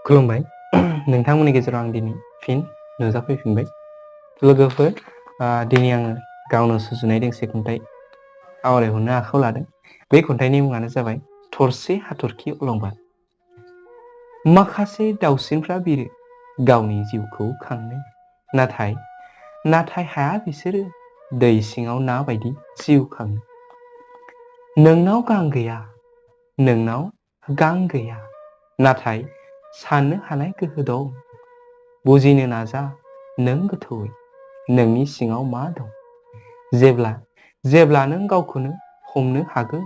खुलुमबाय नोंथांमोननि गेजेराव आं दिनै फिन नुजाफैफिनबाय लोगोफोर दिनै आङो गावनो सुजुनाय दोंसे खन्थाइ आवरायहरनो आखायाव लादों। बे खन्थाइनि मुङानो जाबाय थरसे हाथरखि अलंबार। माखासे दाउसिनफ्रा बिरो गावनि जिउखौ खांनो, नाथाय हाया बिसोरो दै सिङाव ना बायदि जिउ खांनो। नोंनाव गां गैया नाथाय साननो हानाय गोहो दं। बुजिनो नाजा नों गोथौयै नोंनि सिङाव मा दं। जेब्ला नों गावखौनो हमनो हागोन,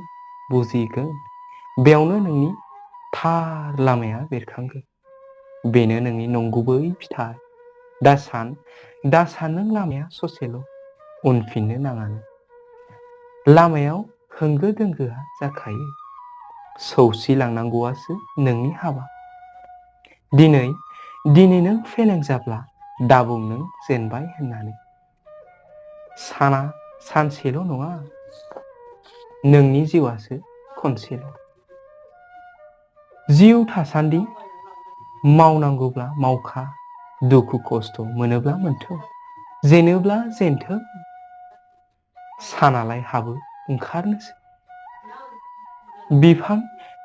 बुजिगोन, बेयावनो नोंनि थार लामाया बेरखांगोन। बेनो नोंनि नंगुबै फिथाइ। दा सान नों लामाया ससेल', उनफिननो नाङा नों। लामायाव होंगो दोंगोआ जाखायो, सौसिलांनांगौआसो नोंनि हाबा। दिनै नों फेलें जाब्ला दाबुं नों जेनबाय होननानै। साना सानसेल' नङा, नोंनि जिउआसो खनसेल'। जिउ थासान्दि मावनांगौब्ला मावखा, दुखु खस्थ' मोनोब्ला मोनथों, जेनोब्ला जेनथों, सानालाय हाबो ओंखारनोसै।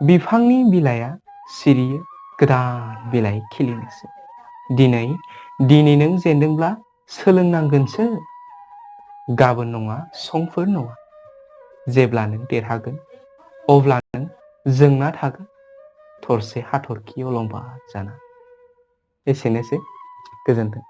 बिफांनि बिलाइया सिरियो, गोदान बिलाइ खिलिनोसै। दिनै नों जेनदोंब्ला सोलोंनांगोनसो, गाबोन नङा समफोर नङा। जेब्ला नों देरहागोन अब्ला नों जोंना थागोन थरसे हाथरखि अलंबार जाना। एसेनोसै, गोजोन्थों।